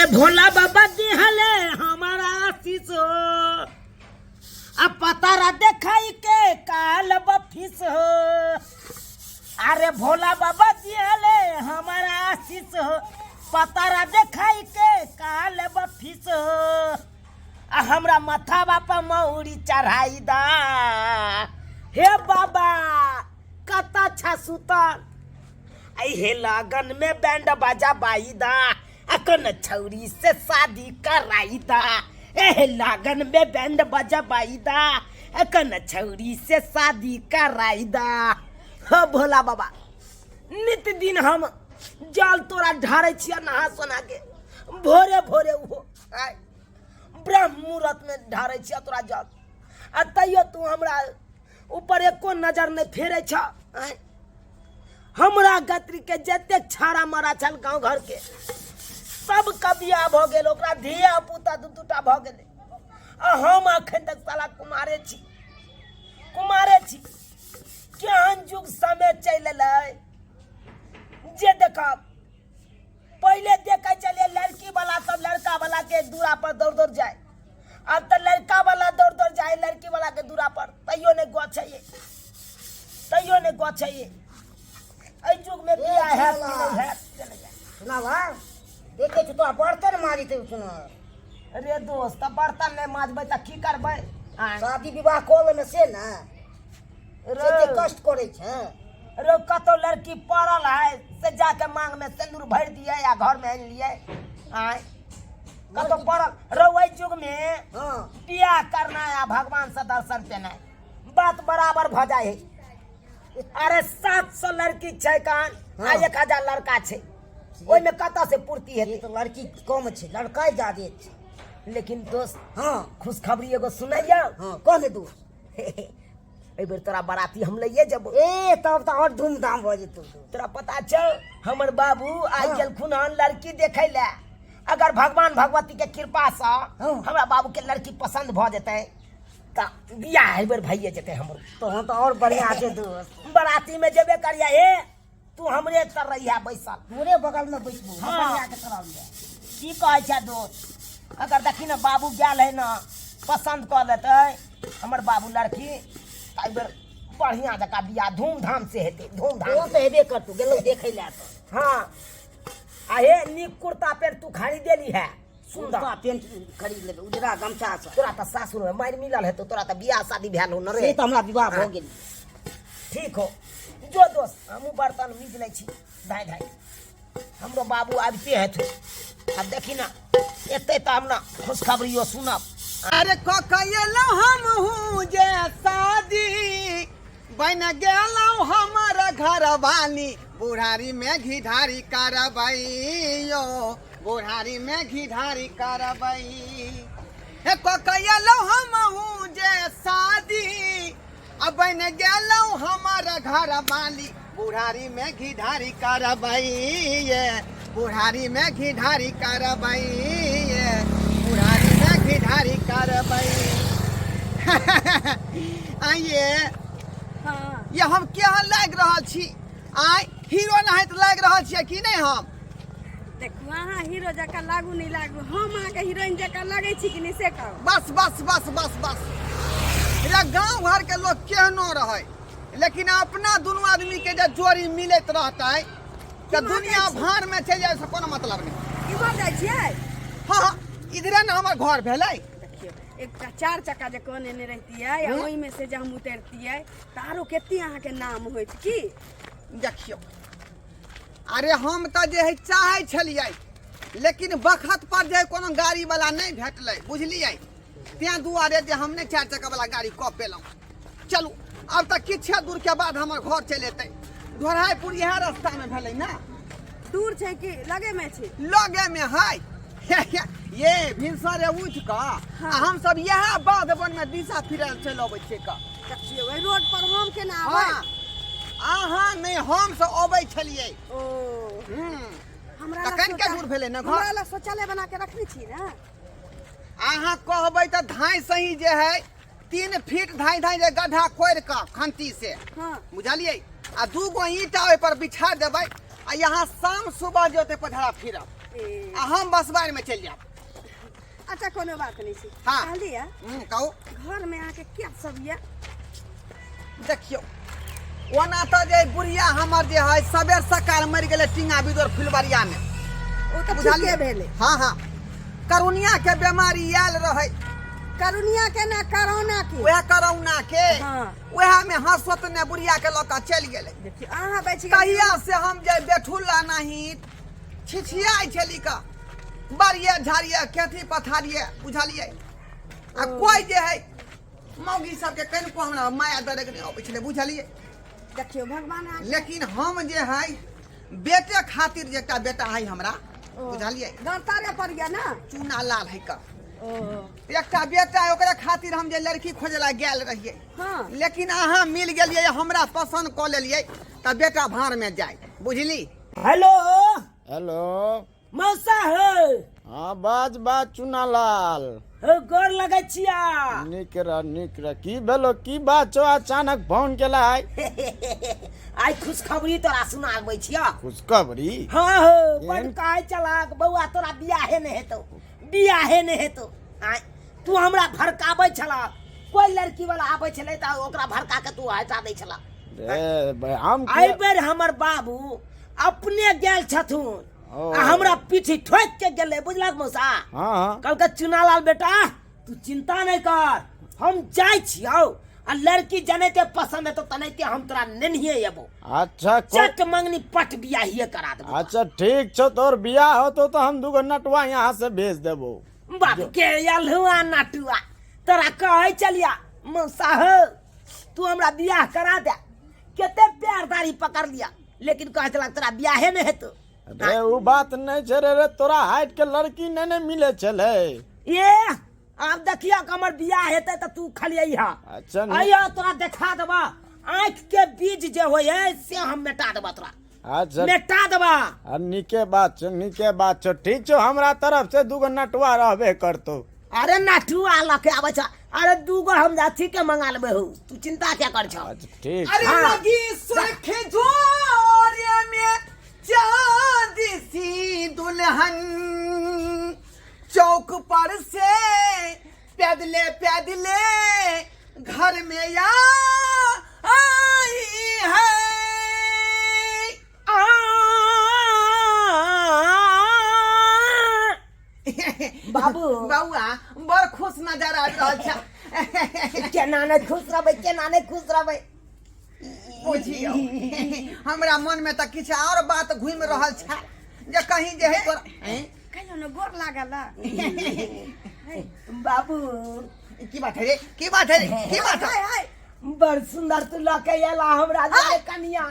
अरे भोला बाबा दिहले हमारा आशीष हो, आ पतारा देखाई के काल बफिस हो। अरे भोला बाबा दिहले हमारा आशीष हो, पतारा देखाई के काल बफिस हो। आ हमरा माथा बापा मौरी चढ़ाई दा हे बाबा, कत अच्छा सुतल हे लगन में बैंड बाजा बाई दा, अकन छौरी से शादी कराई दा। एहे लगन में बैंड बाजा बाई दा, अकन छौरी से शादी कराई दा। हो भोला बाबा, नित दिन हम जल तोरा ढारै छियै नहा सोना के, भोरे भोरे उहो आय ब्रह्म मुहूर्त में ढारै छियै तोरा जल, आ तैयो तू हमरा ऊपर एको नजर नहि फेरै छ। आँय, हमरा गत्री के जतेक छाड़ा मारा छल गाँव घर के सब कबिया भऽ गेल, ओकरा धिया पुता दू दूटा भऽ गेलै, आ हम अखन तक साला कुमारे छी, कुमारे छी। केहन युग समय चलि एलै जे देखब। पहिले देखै छलियै लड़की वाला सब लड़का वाला के दूरा पर दौड़ दौड़ जाए, आब तऽ लड़का वाला दौड़ दौड़ जाए लड़की वाला के दूरा पर, तैयो नहि गछै, तैयो नहि गछै। एहि युग में बियाह हैत कि नहि हैत से नहि जानि। सुनावा देखै छी तोरा बर्तन माजैत सुन। रे दोस्त, तऽ बर्तन नहि माजबै तऽ की करबै? आँय? शादी विवाह कऽ लेने से ने रे से कष्ट करै छै। रे कतौ लड़की पड़ल है से जाके मांग में सिंदूर भरि दिए या घर में आनि लिए। आँय, कतौ पड़ल रो एहि युग में बियाह करना या भगवान से दर्शन पेनाइ बात बराबर भऽ जाइ है। अरे 700 लड़की छै कान आ 1000 लड़का छै, ओहिमे कतऽ से पूर्ति हेतै? तऽ लड़की कम छै, लड़का ज्यादे छै। लेकिन दोस्त, खुशखबरी एगो सुनैया। हाँ, कह ने दोस्त। एहि बेर तोरा बाराती हम लइए जेबो। ए तब तऽ आओर धूमधाम भऽ जेतौ। तोरा पता छौ हमर बाबू आइ गेलखुन हन लड़की देखै लए। अगर भगवान भगवती के कृपा से हमरा बाबू के लड़की पसंद भऽ जेतै तऽ बियाह एहि बेर भइए जेतै हमर। तहन तऽ आओर बढ़िआँ छै दोस्त। बाराती में जेबे करिया, हे तू हमरे तर रहिया बैसल। तोरे बगल में बैसबो। बढ़िया के तरह में। की कहै छै दोस्त, अगर देखी ने बाबू गेल है ने पसंद कऽ लेतै हमर बाबू लड़की, तऽ एहि बेर बढ़िया जकाँ बियाह धूमधाम से हेतै, धूमधाम ओ से। तऽ हेबे करतौ, गेलौ देखै लए तऽ। हाँ, आ हे नीक कुर्ता पेंट तू खरीदेली है सुंदर? कुर्ता पेंट खरीद लेबै, उजरा गमछा से। तोरा तऽ सासुर में मारि मिलल हेतौ, तोरा तऽ बियाह शादी भेल हो न रे? से तऽ हमरा विवाह भऽ गेल। ठीक हो जो दोस्त, हमहूँ बर्तन मीज लै छी धाइ धाइ। हमरो बाबू आबिते हेतै, आब देखी ना एतै तऽ हम ना खुशखबरियो सुनब। अरे ककयलहुँ हमहूँ जे शादी, बन गेलहुँ हमर घरवाली, बुढ़ारी में घी ढारी करबै यो, बुढ़ारी में घी ढारी करबै। हे ककयलहुँ हमहूँ जे शादी, आ बन गेलहुँ हमर घरवाली, बुढ़ारी में घी ढारी करबै ये, बुढ़ारी में घी ढारी करबै ये, बुढ़ारी में घी ढारी करबै। आइए। ये हम केहन लागि रहल छी? आइ हीरो नहाइत लागि रहल छियै कि नहि हम? देखू, अहाँ हीरो जकाँ लागू नहि लागू, हम अहाँके हीरोइन जकाँ लगै छी कि नहि से कहू। बस बस बस बस बस। रे गाँव घर के लोग केहनो रहे, लेकिन अपना दुनू आदमी के जे जोड़ी मिलैत रहतै तऽ केम्हर दुनिया जाइ छी? भार में चलि जाय से कोनो मतलब नहि। केम्हर जाइ छियै? हाँ हाँ, इधरे ने हमर घर भेलै। देखियौ, एकटा चार चक्का जे कऽ नेने रहितियै आ ओहिमे से जे हम उतरतियै तऽ आरो कते अहाँके नाम होइत की। देखियौ, अरे हम तऽ जे है चाहै छलियै, लेकिन बखत पर जे है कोनो गाड़ी वाला नहि भेटलै, बुझलियै? तें दुआरे जे हम नहि चारि चक्का वाला गाड़ी कऽ पेलहुँ। चलू, आब तऽ किछे दूर के बाद हमर घर चलि एतै। ढोराइपुर इएह रास्तामे भेलै ने? दूर छै कि लगे में छै? लगे में है। ये भिनसरे उठि कऽ आ हमसब इएह बाध वन में दिशा फिरल चलि अबै छियै कऽ। देखियौ, एहि रोड पर हम केना आबै? हाँ, अहाँ नहि, हम सब अबै छलियै। ओ हमरा तऽ लग कनिके दूर भेलै ने घर? हमरा लग शौचालय बना के रखने छी ने? अहाँ कहबै तऽ धाँइ सही जे है 3 फीट धाँइ धाँइ जे गड्ढा कोरि कऽ खंती से, बुझलियै, आ 2 गो ईंटा ओहि पर बिछा देबै, आ यहाँ शाम सुबह जे ओतै पधरा फिरब। ए, आ हम बसबार में चलि जायब। अच्छा, कोनो बात नहीं छै। हाँ। कहलियै, कहू। घर में अहाँके क्या सब ये? देखियौ, ओना तऽ जे बुढ़िया हमर जे है सबेर सकाल मरि गेलै टींगा बिदोर फुलबरिया में। ओ तऽ बुझलियै? ठीके भेलै। हाँ हाँ, करुनिया के बीमारी आयल रहै। करुनिया के ना, करोना के। वएह करोना के। हाँ। वएह में हंसत ने बुढ़िया के लऽ कऽ चलि गेलै। देखियौ, अहाँ बचि गेलियै। तहिया से हम जे बेठुल्ला नहीं छिछियाइ छली कऽ बाड़िए झाड़िए खेती पथारिए, बुझलियै? आ कोइ जे है मौगी सबके कनिको हमरा माया दरेक नहि अबै छलै, बुझलियै? देखियौ, भगवान अहाँके- लेकिन हम जे है बेटे खातिर, जे एकटा बेटा है हमरा, बुझलियै? डॉक्टरे पर गया ना। चूना लाल है कऽ। ओ। एकटा बेटा है, ओकरा खातिर हम जे लड़की खोजे ला गेल रहियै। हाँ। लेकिन अहाँ मिल गेलियै, हमरा पसंद कऽ लेलियै, तऽ बेटा भाड़ में जाय, बुझली? हेलो। हेलो। मौसा हो। हाँ, बाज बाज चुनालाल। हो, गोर लगै छिया। नीक रह, नीक रह। की भेलो, की बात छौ, अचानक फोन केला आइ? आइ खुशखबरी तोरा सुनाबै छिया। खुशखबरी? हाँ हो, बड एहन- कहै चलक बौआ, तोरा बियाहे नहि हेतौ, बियाहे नहि हेतौ। आँय, तू हमरा भड़काबै छला, कोई लड़की वाला आबै छलै तऽ ओकरा भड़का के तू हटा दै छला। रे भाई, हम एहि बेर हमर बाबू अपने गेल छथुन ओ। आ हमरा पीठी ठोकि के गेलै, बुझलक मौसा? हाँ हाँ। कहलकै, चुनालाल बेटा, तू चिंता नहीं कर, हम जाइ छियौ आ लड़की जनैते पसंद हेतौ तनैते हम तोरा नेनहिए एबो। अच्छा, चट मंगनी पट बियाहिए करा देबो। अच्छा, ठीक छौ, तोर बियाह होतो तो हम दूगो नटुआ यहाँ से भेज देबो। बाप के अलहुआ नटुआ, तोरा कहै चलिया मौसा हो, तू हमरा बियाह करा दे, कते प्यार दाढ़ी पकड़ लिया, लेकिन कहै छला तोरा बियाहे नहि हेतौ। रे, उ बात नहीं छे रे। रे, तोरा हाइट के लड़की नहीं ने मिले छले। ए, आब देखिया कि हमर बियाह हेतै तऽ तू खाली अइहा। अच्छा, अइहा, तोरा देखा देबा, आँखि के बीज जे होइ है से हम मेटा देबा तोरा। अच्छा। मेटा देबा। आ नीके बात छौ, नीके बात छौ। ठीक छौ, हमरा तरफ से दूगो नटुआ रहबे करतो। अरे, नटुआ लऽ के आबै छ? अरे, दूगो हम अथी के मंगा लेबै हौ, तू चिंता क्या कर छौ? अच्छा, ठीक। अरे, हाँ। लगी सुर्ख जोरे में चांद सी दुल्हन, चौक पर से पैदले पैदले घर में आ आई है। आ बाबू। बउआ, बड़ खुश नजर आबि रहल छै। केना नहि खुश रहबै, केना नहि खुश रहबै? बुझियौ, हमरा मन में तऽ किछु और बात घूमि रहल छै जे कहीं जे है तोरा हैं? कहियो ने गोर लागल। बाबू। की बात है रे, की बात है रे, की बात है? हाय हाय। बड़ सुंदर तू लऽ के अयला हमरा जरे कनिया।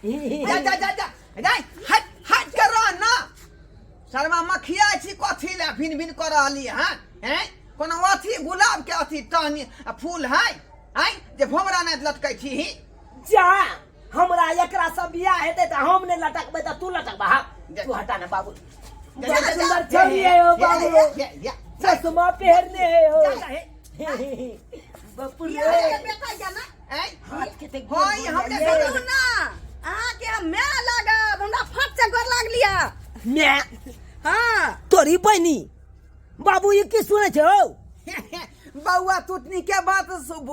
जा जा जा जा जा, हट हट कर रह ना शर्मा, मखिया छी कथी ले भिन भिन कर रहली हन? हैं, कोनो अथी गुलाब के अथी टहनी आ फूल है हैं जे भोमरा नहि लटकै छी? जा, हमरा एकरा सब बियाह हेतै तऽ हम नहि लटकबै तऽ तू लटकबा? हाँ, तू हटा ना बाबू। जा, बड़ जा, जा, सुंदर जा, छवि है हो बाबू, जा, जा, चश्मा पहनने है हो बापू रे। अहाँके बेटा या ना? हैं? हाथ के ते हाँ, ई हमरे सुनू ना, अहाँके हम माय लागब, हमरा फट से गोर लागलिया। मैं? हाँ। तोरी बहिनी, बाबू, ई की सुनै छौ? बौआ, तू नीके बात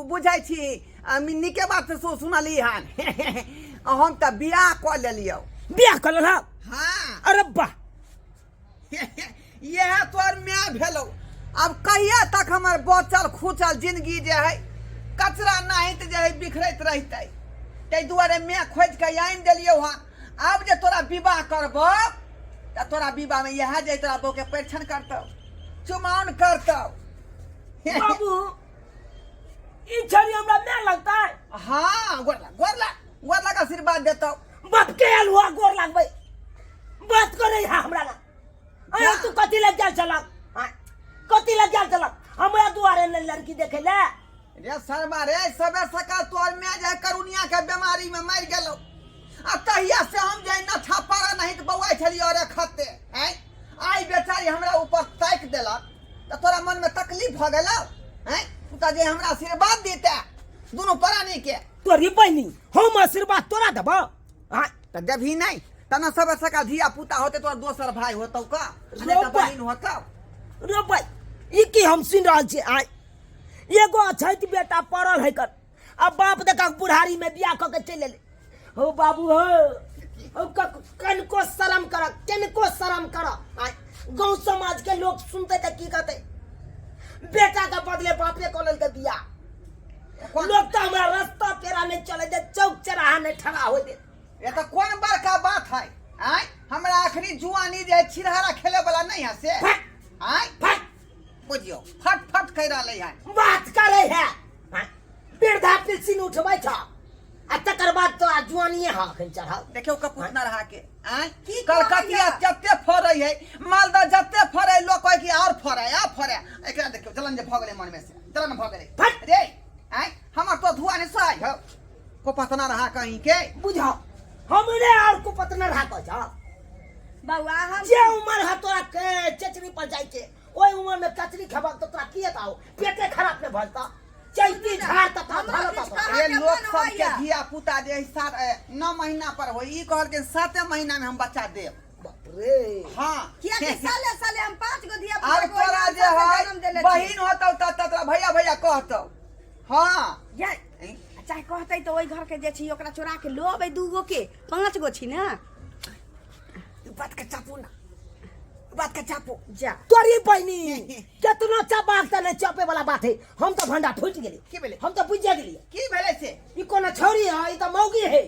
बुझै छी, आ नीके बात सुनली हन। हम तऽ बियाह कऽ लेलियौ। बियाह कऽ लेलहक? हाँ। अरे वाह! इएह तोहर माय भेलौ। आब कहिया तक हमर बचल खुचल जिंदगी जे है कचरा नाहित जे है बिखरैत रहितै? ताहि दुआरे माय खोजि कऽ आनि देलियौ हँ। आब जे तोरा विवाह करबौ तऽ तोरा विवाहमे इएह जे तोरा बौके परीक्षण करतौ, चुमाओन करतौ। बाबू, ई छड़ी हमरा माय लगतै? हाँ, गोर लाग, गोर लाग, गोर लाग, आशीर्वाद देतौ। बाप के अलुआ, गोर लागबै? बात करे है हमरा ना। अरे, तू कथी लग गेल छलक? आँय, कथी लग गेल छलक हमरा दुआरे ने लड़की देखे ले? रे शर्मा रे, सबे सकाल तोहर माय जे करुनिया के बीमारी में मरि गेलौ आ तहिया से हम जे नठा पारा नहीं तऽ बौआइ छलियै अरे खत्ते। आँय, आइ बेचारी हमरा ऊपर ताकि देलक तऽ तोरा मन में तकलीफ भऽ गेलौ? आँय, तू तऽ जे हमरा आशीर्वाद दिते दुनू प्राणी के। तोरी बहिनी, हम आशीर्वाद तोरा देबो? आँय? तऽ देबही नहि? तना सब सका धिया पुता होते तोर दोसर भाई होतौ का आ नहि तऽ रो बा। बहिन होतौ। रे भाई, ई की हम सुनि रहल छी? आय, एगो अछैत बेटा पड़ल है कर आ बाप देखा बुढ़ारी में बियाह कऽ के चलि एलै। हो बाबू हो, हो कनिको शरम कर, कनिको शरम कर। आय, गाँव समाज के लोग सुनते तऽ की कहते? बेटा के बदले बापे कऽ लेलकै बियाह। लोग तऽ हमरा रास्ता पेरा नहि चले दे, चौक चौराहा नहि ठड़ा होय दे। ये तऽ कोन बड़का बात है? आय, हमरा अखनी जुआनी जे है छिरहरा खेले वाला नहीं है से। फट। आय। फट। बुझियो फट फट कह रहले है। बात करे है। हाँ? वृद्धा पेंशन उठबै छ आ तकर बाद तो आ जुआनिए हा अखन चढ़ल। देखियो कपूत न रहा के। आय, की कलकतिया कहैया? जते फरै है, मालदा जते फरै, लोग कहे कि और फरै आ फरै। एकरा देखियो जलन जे भ गेलै मन में से, जलन भ गेलै। फट। रे आय, हमर तो धुआ नहीं सहाय हो को पतना रहा कहीं के। बुझा हमरे और को पतना रहा कह जा। बौआ हम जे उम्र है तोरा के चचरी पर जाय के, ओइ उम्र में कचरी खेबक तो तोरा की हेताओ? पेटे खराब ने भजता, चैती झाड़ तथा हमरा धरता। किछु तोरा। कहऽ ये के लोग मन सबके होइया। धिया पुता जे है 7 9 महीना पर होई, ई कहल के 7 महीना में हम बच्चा देब। बाप रे। हाँ। किया कि साले साले हम 5 गो धिया पुता आर के ओहि तोरा नाम जे से है जन्म देले छी। बहिन होतौ त तोरा भैया भैया कहतौ। हाँ। या, चाहे कहतै तऽ ओहि घर के जे छी ओकरा चोरा के लो अबै, 2 गो के 5 गो छी ने। ई बात के चापू ना, ई बात के चापू। जा। तोरी बहिनी केतना चबाक त नहीं चपे वाला बात है। हम तो भंडा फूट गेली। की भेलै? हम तो बुझि गेलियै। की भेलै से? ई कोनो छौरी है? ई त मौगी है।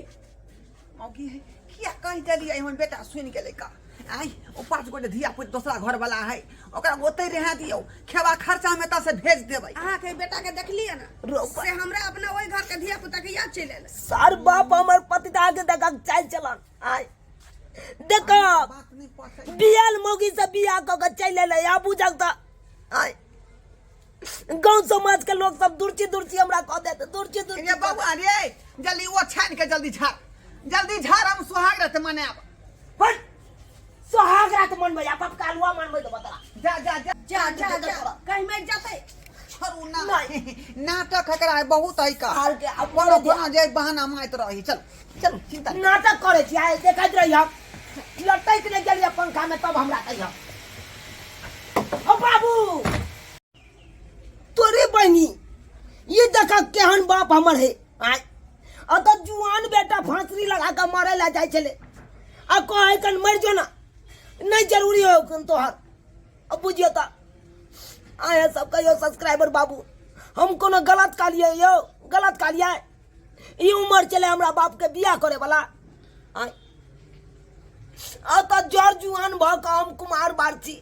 मौगी है? किया कहि देलियै? हमर बेटा सुनि गेलै का। आइ ओ 5 गोटे धिया पुत दोसरा घर वाला है, ओकरा ओतै रहै दियौ, खेबा खर्चा में तऽ से भेज देबै। अहाँके बेटा के देखलियै ने रो- से हमरा अपना ओहि घर के धिया पुता के याद चलि एलै। सर बाप हमर पतिदा के देखा चालि चलन। आइ देखो बात नहीं पसै। बियाल मौगी से बियाह कऽ के चलि एलै। आ बुझक तऽ आइ गाँव समाज के लोग सब दुर्ची दुर्ची हमरा कह देत, दुर्ची दुर्ची। रे बौआ रे, जल्दी ओ छानि के जल्दी झाड़, जल्दी झाड़, हम सोहाग रात मनायब। हट, सोहाग रात मनबै आ बाप कालुआ मनबै देबो तोरा। जा जा जा। जा जा जा, कहीं मरि जेतै। छोड़ू ना। नहीं। नाटक एकरा है बहुत है का। हाल के अब कोनो दिया। कोनो जे बहाना मारैत रही। चल चल, चिंता नहीं। नाटक करे छी, आइ देखैत रही हम। लटकि नहि गेलियै पंखा में तब हमरा कहियो। ओ बाबू तोरे बहिनी ये देखा केहन बाप हमर है। आय अतः जुआन बेटा फांसरी लगा के मरे ला जाय छले आ कहे कन मर जो ना, नहीं जरूरी हो कन तोहर। अब बुझियो त आया सब कहियो सब्सक्राइबर बाबू हम कोनो गलत कहलियै यौ, गलत कहलियै। ई उम्र चले हमरा बाप के बियाह करे वाला। आय अतः जर जुआन भ के हम कुमार बार छी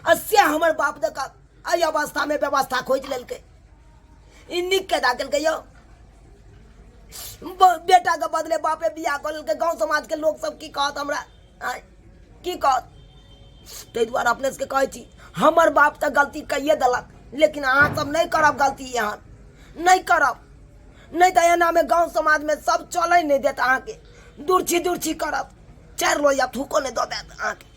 आ से हमर बाप देखा एहि अवस्था में व्यवस्था खोजि लेलकै। ई नीक के केलकै यौ? बेटा के बदले बापे बियाह कऽ लेलकै। गाँव समाज के लोग सब की कहत हमरा? आँय, की कहत? ताहि दुआरे अपने सबके कहै छी हमर बाप तऽ गलती कैये देलक, लेकिन अहाँ सब नहि करब गलती, एहन नहि करब, नहि तऽ एनामे गाँव समाजमे सब चलै नहि देत अहाँके, दुर्छी दुर्छी करत, 4 लोहिया थूको नहि दऽ देत अहाँके।